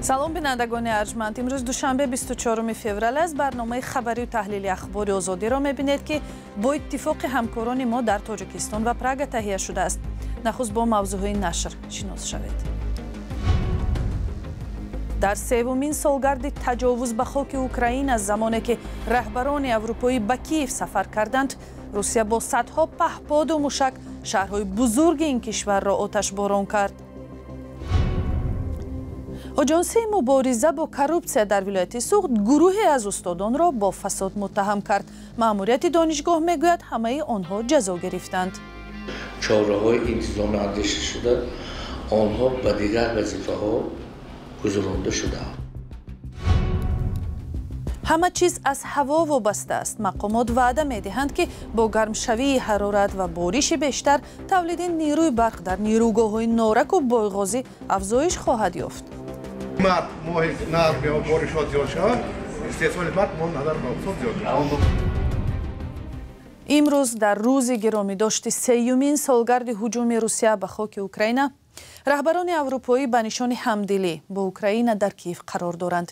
Салом, бинандагони арҷманд. Имрӯз душанбе, 24 феврал аст. Барномаи хабарию таҳлили Ахбори Озодиро мебинед, ки бо иттифоқи ҳамкорони мо дар Тоҷикистон ва Прага таҳия шудааст. Нахуст бо мавзӯъҳои нашр шинос шавед. Дар севумин солгарди таҷовуз ба хоки Украина, замоне ки раҳбарони аврупоӣ ба Киев сафар карданд, Русия бо садҳо паҳподу мушак шаҳрҳои бузурги ин кишварро оташборон кард. Оҷонсии мубориза бо коррупсия дар вилояти Суғд гурӯҳе аз устодонро бо фасод муттаҳам кард. Маъмурияти донишгоҳ мегӯяд, ҳамаи онҳо ҷазо гирифтанд. Чораҳои интизоми андеша шуда, онҳо ба дигар вазифаҳо гузаронда шудаанд. Ҳама чиз аз ҳаво вобаста аст. Мақомот ваъда медиҳанд, ки бо гармшавии ҳарорат ва бориши бештар тавлиди нерӯи барқ дар нерӯгоҳҳои Нораку Бойғозӣ афзоиш хоҳад ёфт. Март моҳи нарм боришот зиёд шавад, истеҳсоли барқ мо назар ба зиёд. Имрӯз, дар рӯзи гиромидошти сеюмин солгарди ҳуҷуми Русия ба хоки Украина, раҳбарони аврупоӣ ба нишони ҳамдилӣ бо Украина дар Киев қарор доранд.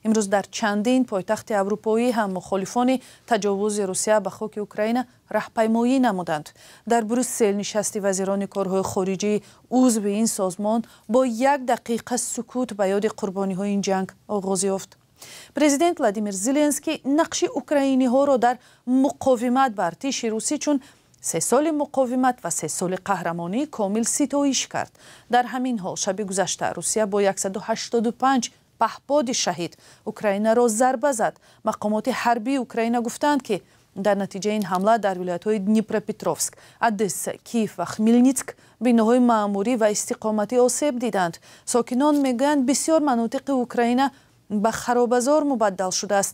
Имрӯз дар чандин пойтахти аврупоӣ ҳам мухолифони таҷовузи Русия ба хоки Украина раҳпаймоӣ намуданд. Дар Брюссел нишасти вазирони корҳои хориҷии узви ин созмон бо як дақиқа сукут ба ёди қурбониҳои ин ҷанг оғоз ёфт. Президент Владимир Зеленский нақши украиниҳоро дар муқовимат ба артиши русӣ чун 3 соли муқовимат ва 3 соли қаҳрамонии комил ситоиш кард. Дар ҳамин ҳол, шаби гузашта Русия бо 185 паҳподи Шаҳид Украинаро зарба зад. Мақомоти ҳарбии Украина гуфтанд, ки дар натиҷаи ин ҳамла дар вилоятҳои Днепропетровск, Одесса, Киев ва Хмелницк биноҳои маъмурӣ ва истиқоматӣ осеб диданд. Сокинон мегӯянд, бисёр манотиқи Украина ба харобазор мубаддал шудааст.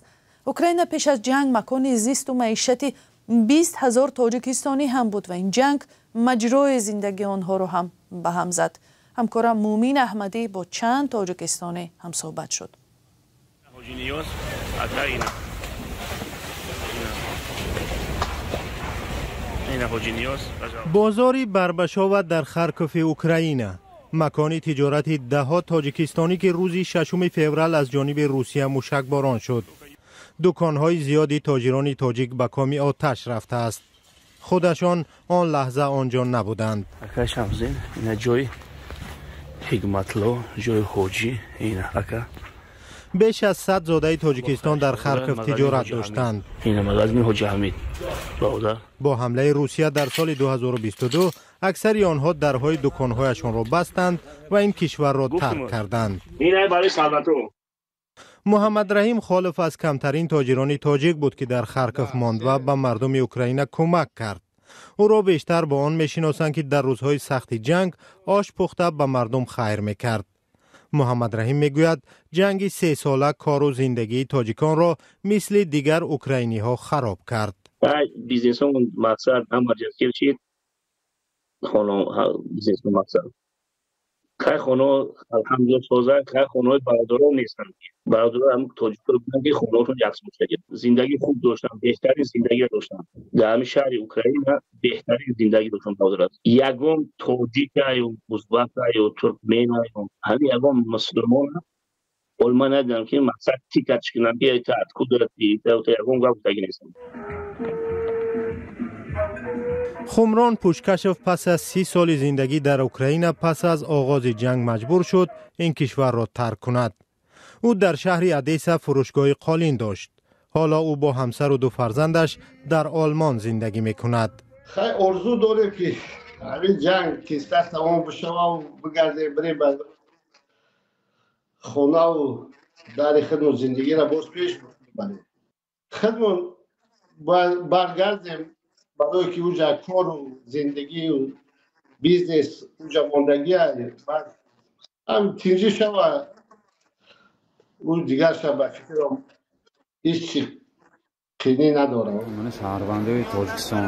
Украина пеш аз ҷанг макони зисту маишати 20 000 тоҷикистонӣ ҳам буд ва ин ҷанг маҷрои зиндагии онҳоро ҳам ба ҳам зад. Ҳамкорам Муъмин Аҳмадӣ бо чанд тоҷикистонӣ ҳамсӯҳбат шуд. Ниёз ака ина. Ина Ҳоҷи Ниёз. Бозори Барбашова дар Харкови Украина, макони тиҷорати даҳҳо тоҷикистонӣ, ки рӯзи 6 феврал аз ҷониби Русия мушакборон шуд. Дуконҳои зиёди тоҷирони тоҷик ба коми оташ рафтааст. Худашон он лаҳза он ҷо набуданд. Ака Шамзин, ина ҷои Ҳикматло, ҷои ҳоҷӣ, ина ака. Беш аз 100 зодаи Тоҷикистон дар Харков тиҷорат доштанд. Ина магазини Ҳоҷи Ҳамид, бародар. Бо ҳамлаи Русия дар соли 2022 аксари онҳо дарҳои дуконҳояшонро бастанд ва ин кишварро тарк карданд. Ина барои Салватро. Муҳаммадраҳим Холов аз камтарин тоҷирони тоҷик буд, ки дар Харков монд ва ба мардуми Украина кӯмак кард. Ӯро бештар бо он мешиносанд, ки дар рӯзҳои сахти ҷанг ош пухта ба мардум хайр мекард. Муҳаммадраҳим мегӯяд, ҷанги сесола кору зиндагии тоҷиконро мисли дигар украиниҳо хароб кард. Бизнесом мақсад ҳама ҷазгир шид, хоно бизнесом мақсад хай хоно алҳамдулилла соза, хай хонаҳои бародарон нестанд. Бародарон ҳам тоҷикҳо буданд, ки хонаҳошон яксон шуда, зиндагии хуб доштанд, беҳтарин зиндагиро доштанд. Дар ҳамин шаҳри Украина беҳтарин зиндагӣ доштанд, бародар. Ягон тоҷика ё узбака ё туркмена ё ҳамин ягон мусулмона ҳол ман надидам, ки мақсад тикатш кунам, ки та откуда ты, ягон гап гуфтагӣ нестам. Хумрон Пушкашев пас аз 30 соли зиндагӣ дар Украина пас аз оғози ҷанг маҷбур шуд ин кишварро тарк кунад. Ӯ дар шаҳри Одесса фурӯшгоҳи қолин дошт. Ҳоло ӯ бо ҳамсару ду фарзандаш дар Олмон зиндагӣ мекунад. Хай, орзу дорем, ки ҳамин ҷанг тезтар тамом бишававу бигардем, бирем ба хонаву дари худмон, зиндагиро боз пеш барем, худмон баргардем, барое ки уҷа кору зиндагию бизнес уҷа мондагия. Ҳам тинҷӣ шава, ӯ дигар шава, ба фикрам, ҳеҷ чи қинӣ надорам. Мана, шаҳрвандои Тоҷикистон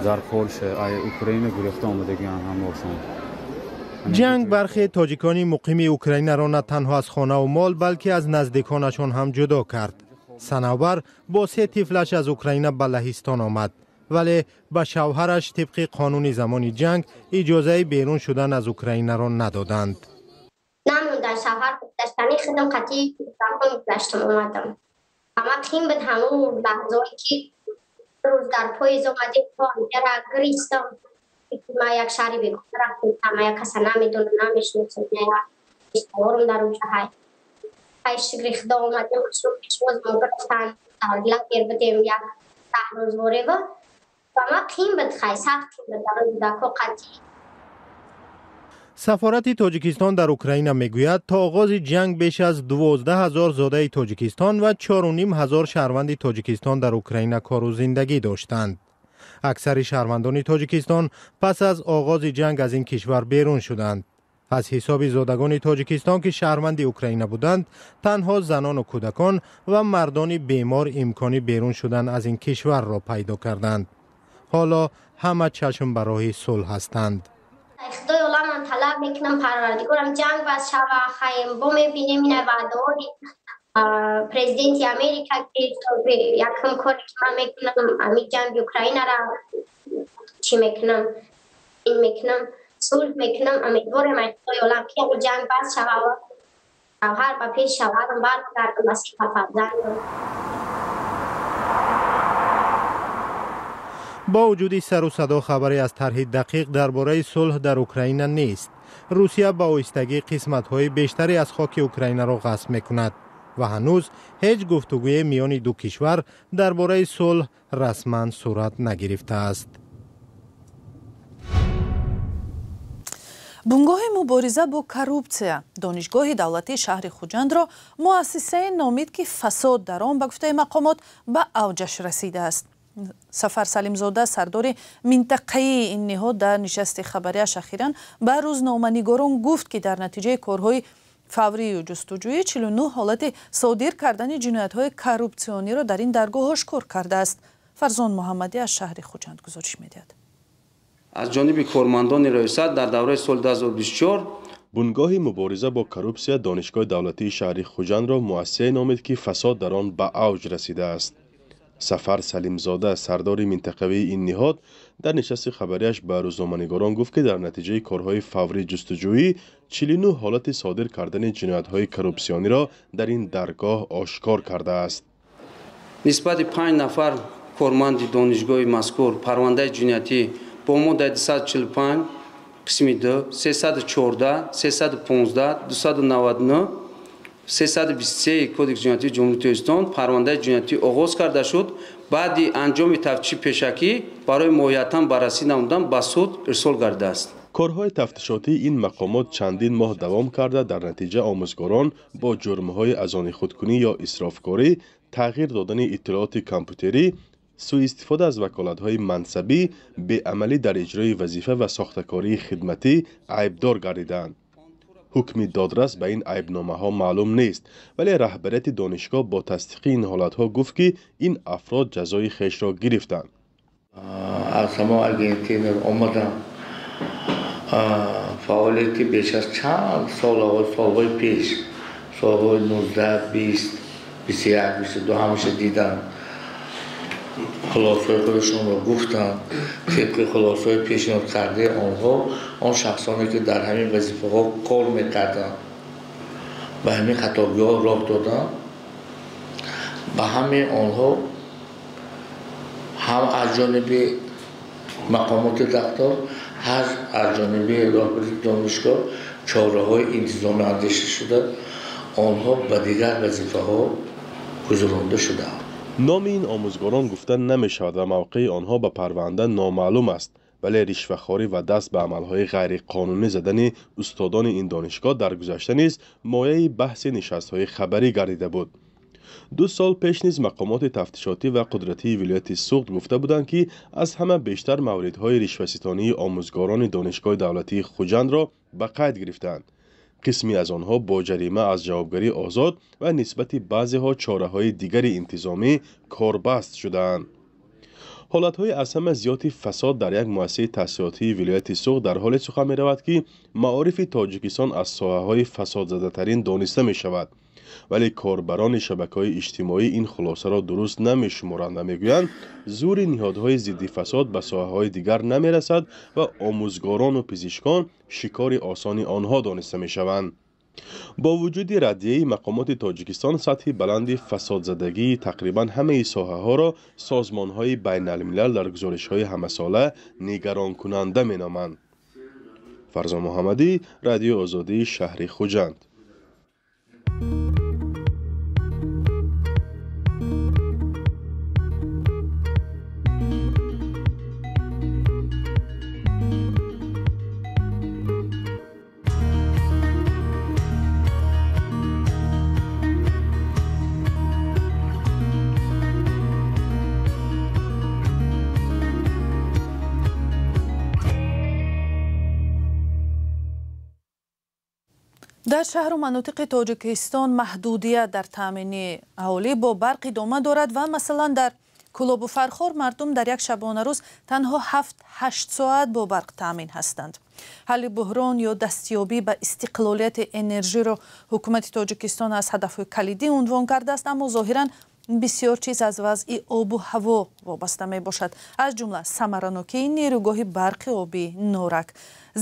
дар Полша ай Украина гурехта омадагиан ҳамошон. Ҷанг бархе тоҷикони муқими Украинаро на танҳо аз хонаву мол, балки аз наздиконашон ҳам ҷудо кард. Санавбар бо се тифлаш аз Украина ба Лаҳистон омад, вале ба шавҳараш тибқи қонуни замони ҷанг иҷозаи берун шудан аз Украинаро надоданд. Намонда. шавҳар гузаштани худам қатъи кӯдакон гузаштам омадам. Ама қин буд ҳамун лаҳзое ки рӯз дар поезд омадем, то ҳамҷара гиристам. Ма як шаҳри бегона рафтем, ма як каса намедонам, намешиносам, як риштаҳорам дар онҷа ҳай. Ҳай, шукри Худо, омадем, хушрӯ пешвоз мо гирифтан, дар лагер будем як 10 рӯз ворева. Ва ма қин буд, хай, сахт қин буд барои кӯдакҳо қатъи. Сафорати Тоҷикистон дар Украина мегӯяд, то оғози ҷанг беш аз 12 ҳазор зодаи Тоҷикистон ва 4,5 ҳазор шаҳрванди Тоҷикистон дар Украина кору зиндагӣ доштанд. Аксари шаҳрвандони Тоҷикистон пас аз оғози ҷанг аз ин кишвар берун шуданд. Аз ҳисоби зодагони Тоҷикистон, ки шаҳрванди Украина буданд, танҳо занону кӯдакон ва мардони бемор имкони берун шудан аз ин кишварро пайдо карданд. Ҳоло ҳама чашм ба роҳи сулҳ ҳастанд. Худои оламам талаб мекунам, Парвардигорам, ҷанг бас шава. Хаем, бо мебинем ина ваъдаҳои президенти Америка, ки якум коре ки ман мекунам, ами ҷанги Украинара чӣ мекунам, ин мекунам, сулҳ мекунам. Умедворем ай Худои олам, ки ами ҷанг бас шава, шавҳар ба пеши шавҳарам баргардам, ба сифа фарзандам. Бо вуҷуди сару садо, хабаре аз тарҳи дақиқ дар бораи сулҳ дар Украина нест. Русия ба оҳистагӣ қисматҳои бештаре аз хоки Украинаро ғасб мекунад ва ҳанӯз ҳеҷ гуфтугӯе миёни ду кишвар дар бораи сулҳ расман сурат нагирифтааст. Бунгоҳи мубориза бо коррупсия Донишгоҳи давлатии шаҳри Хуҷандро муассисае номид, ки фасод дар он, ба гуфтаи мақомот, ба авҷаш расидааст. Сафар Салимзода, сардори минтақаии ин ниҳод, дар нишасти хабарияш ахиран ба рӯзноманигорон гуфт, ки дар натиҷаи корҳои фаврию ҷустуҷӯӣ 49 ҳолати содир кардани ҷиноятҳои коррупсиониро дар ин даргоҳ ошкор кардааст. Фарзон Муҳаммадӣ аз шаҳри Хуҷанд гузориш медиҳад. Аз ҷониби кормандони раёсат дар давраи соли 2024 Бунгоҳи мубориза бо коррупсия Донишгоҳи давлатии шаҳри Хуҷандро муассисае номид, ки фасод дар он ба авҷ расидааст. Сафар Салимзода, сардори минтақавии ин ниҳод, дар нишасти хабарияш ба рӯзноманигорон гуфт, ки дар натиҷаи корҳои фаврӣ ҷустуҷӯӣ 49 ҳолати содир кардани ҷиноятҳои коррупсиониро дар ин даргоҳ ошкор кардааст. Нисбати 5 нафар корманди донишгоҳи мазкур парвандаи ҷиноятӣ бо моддаи 245 қисми 2, 314, 315, 299, 323 Кодекси ҷиноятии Ҷумҳурии Тоҷикистон парвандаи ҷиноятӣ оғоз карда шуд. Баъди анҷоми тафтиши пешакӣ барои моҳиятан баррасӣ намудан ба суд ирсол гардидааст. Корҳои тафтишотии ин мақомот чандин моҳ давом карда, дар натиҷа омӯзгорон бо ҷурмҳои аз они худкунӣ ё исрофкорӣ, тағйир додани иттилооти компютерӣ, суистифода аз ваколатҳои мансабӣ, беамалӣ дар иҷрои вазифа ва сохтакории хидматӣ айбдор гардиданд. Ҳукми додрас ба ин айбномаҳо маълум нест, вале раҳбарияти донишгоҳ бо тасдиқи ин ҳолатҳо гуфт, ки ин афрод ҷазои хешро гирифтанд. Аз ҳамон Аргентина омадам, фаъолияти беш аз чанд солҳои пеш, солҳои 19, 20, 21, 22 ҳамаша дидам. Хулосаҳои худашонро гуфтанд. Тибқи хулосаҳои пешниҳодкардаи онҳо, он шахсоне ки дар ҳамин вазифаҳо кор мекарданд, ба ҳамин хатогиҳо роҳ доданд, ба ҳамаи онҳо ҳам аз ҷониби мақомоти дахлдор, ҳам аз ҷониби роҳбари донишгоҳ чораҳои интизомӣ андешида шуда, онҳо ба дигар вазифаҳо гузаронда шудаанд. Номи ин омӯзгорон гуфта намешавад ва мавқеи онҳо ба парванда номаълум аст, вале ришвахорӣ ва даст ба амалҳои ғайриқонунӣ задани устодони ин донишгоҳ дар гузашта низ мояи баҳси нишастҳои хабарӣ гардида буд. 2 сол пеш низ мақомоти тафтишотӣ ва қудратии вилояти Суғд гуфта буданд, ки аз ҳама бештар мавридҳои ришваситонии омӯзгорони Донишгоҳи давлатии Хуҷандро ба қайд гирифтаанд. Қисме аз онҳо бо ҷарима аз ҷавобгарӣ озод ва нисбати баъзеҳо чораҳои дигари интизомӣ корбаст шудаанд. Ҳолатҳои аз ҳама зиёди фасод дар як муассисаи таҳсилотии вилояти Суғд дар ҳоле сухан меравад, ки маорифи Тоҷикистон аз соҳаҳои фасодзадатарин дониста мешавад. Вале корбарони шабакаҳои иҷтимоӣ ин хулосаро дуруст намешуморанд ва мегӯянд, зури ниҳодҳои зидди фасод ба соҳаҳои дигар намерасад ва омӯзгорону пизишкон шикори осони онҳо дониста мешаванд. Бо вуҷуди раддияи мақомоти Тоҷикистон, сатҳи баланди фасодзадагии тақрибан ҳамаи соҳаҳоро созмонҳои байналмилал дар гузоришҳои ҳамасола нигаронкунанда меноманд. Фарзон Муҳаммадӣ, Радиои Озодии шаҳри Хуҷанд. Дар шаҳру манотиқи Тоҷикистон маҳдудият дар таъмини аҳолӣ бо барқ идома дорад ва масалан дар Кӯлобу Фархор мардум дар як шабонарӯз танҳо 7-8 соат бо барқ таъмин ҳастанд. Ҳалли буҳрон ё дастёбӣ ба истиқлолияти энержиро ҳукумати Тоҷикистон аз ҳадафҳои калидӣ унвон кардааст, аммо зоҳиран бисёр чиз аз вазъи обу ҳаво вобаста мебошад, аз ҷумла самаранокии нерӯгоҳи барқи обии Норак.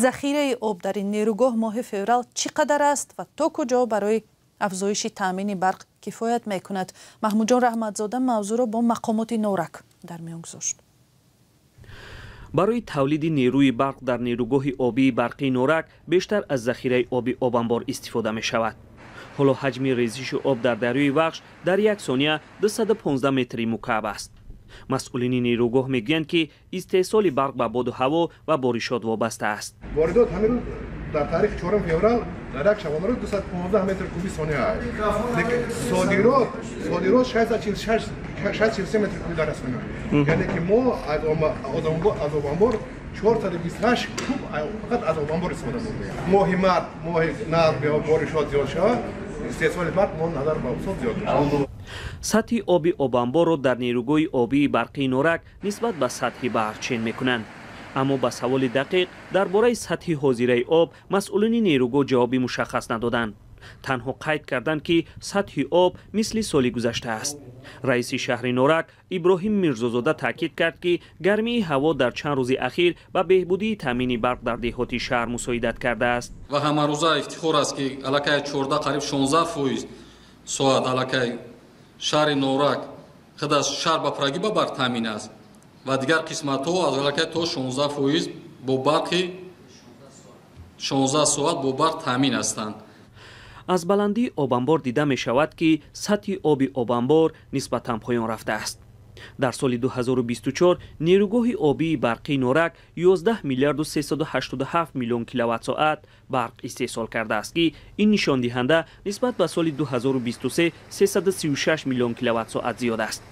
Захираи об дар ин нерӯгоҳ моҳи феврал чӣ қадар аст ва то куҷо барои афзоиши таъмини барқ кифоят мекунад? Маҳмудҷон Раҳматзода мавзӯъро бо мақомоти Норак дар миён гузошт. Барои тавлиди нерӯи барқ дар нерӯгоҳи обии барқии Норак бештар аз захираи оби обанбор истифода мешавад. Ҳоло ҳаҷми резиши об дар дарёи Вахш дар як сония 215 метри мукааб аст. Масъулини нерӯгоҳ мегӯянд, ки истеҳсоли барқ ба боду ҳаво ва боришот вобаста аст. Воридот ҳамин рӯз дар таърихи 4 феврал дар як шабонарӯз 215 метр куби сония аст. Содирот 643 метр куби дар сония. Яъне ки мо аз обанбор 428 куб фақат аз обанбор истифода бурдем. Моҳи март, моҳи нарм боришот зиёд шавад, истеҳсоли барқ мо назар ба усул зиёд мешавад. Сатҳи оби обанборро дар нерӯгоҳи обии барқии Норак нисбат ба сатҳи баҳр чен мекунанд. Аммо ба саволи дақиқ дар бораи сатҳи ҳозираи об масъулини нерӯгоҳ ҷавоби мушаххас надоданд. Танҳо қайд карданд, ки сатҳи об мисли соли гузашта аст. Раиси шаҳри Норак Иброҳим Мирзозода таъкид кард, ки гармии ҳаво дар чанд рӯзи ахир ба беҳбудии таъмини барқ дар деҳоти шаҳр мусоидат кардааст. Ва ҳамарӯза ифтихор аст, ки аллакай 14 қариб 16% соат аллакай шаҳри Норак худ аз шаҳр ба пуррагӣ ба барқ таъмин аст ва дигар қисматҳо аз аллакай то 16% бо барқи 16 соат бо барқ таъмин ҳастанд. Аз баландии обанбор дида мешавад, ки сатҳи оби обанбор нисбатан поён рафтааст. Дар соли 2024 нерӯгоҳи обии барқии Норак 11 миллиарду 387 миллион киловатт-соат барқ истеҳсол кардааст, ки ин нишондиҳанда нисбат ба соли 2023 336 миллион киловатт-соат зиёд аст.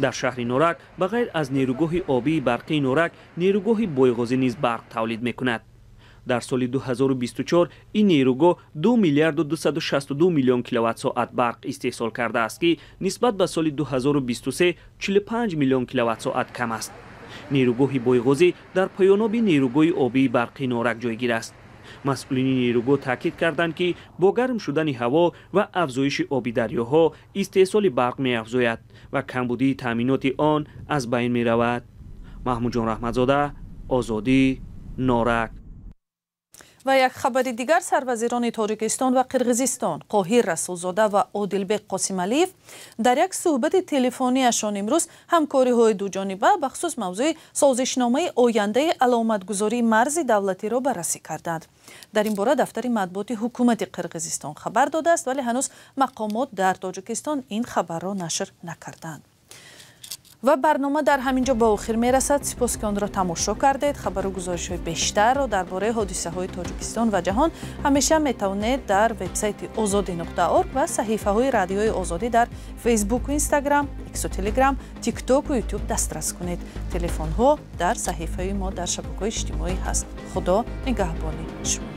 Дар шаҳри Норак ба ғайр аз нерӯгоҳи обии барқии Норак нерӯгоҳи Бойғозӣ низ барқ тавлид мекунад. Дар соли 2024 ин нерӯгоҳ 2 миллиарду 262 миллион киловатт-соат барқ истеҳсол кардааст, ки нисбат ба соли 2023 45 миллион киловатт-соат кам аст. Нерӯгоҳи Бойғозӣ дар поёноби нерӯгоҳи обии барқии Норак ҷойгир аст. Масъулини нерӯгоҳ таъкид карданд, ки бо гарм шудани ҳаво ва афзоиши оби дарёҳо истеҳсоли барқ меафзояд ва камбудии таъминоти он аз байн меравад. Маҳмудҷон Раҳматзода, Озодӣ, Норак. Ва як хабари дигар, сарвазирони Тоҷикистон ва Қирғизистон Қоҳир Расулзода ва Одилбек Қосималиев дар як суҳбати телефониашон имрӯз ҳамкориҳои дуҷониба бахусус мавзӯи созишномаи ояндаи аломатгузории марзи давлатиро баррасӣ карданд. Дар ин бора дафтари матбуоти ҳукумати Қирғизистон хабар додааст, вале ҳанӯз мақомот дар Тоҷикистон ин хабарро нашр накарданд. Ва барнома дар ҳамин ҷо ба охир мерасад. Сипос, ки онро тамошо кардед. Хабару гузоришҳои бештарро дар бораи ҳодисаҳои Тоҷикистон ва ҷаҳон ҳамеша метавонед дар вебсайти ozodi.org ва саҳифаҳои радиои Озодӣ дар Фейсбуку Инстаграм, Иксу Телеграм, Тиктоку Ютуб дастрас кунед. Телефонҳо дар саҳифаи мо дар шабакаҳои иҷтимоӣ ҳаст. Худо нигаҳбони шумо.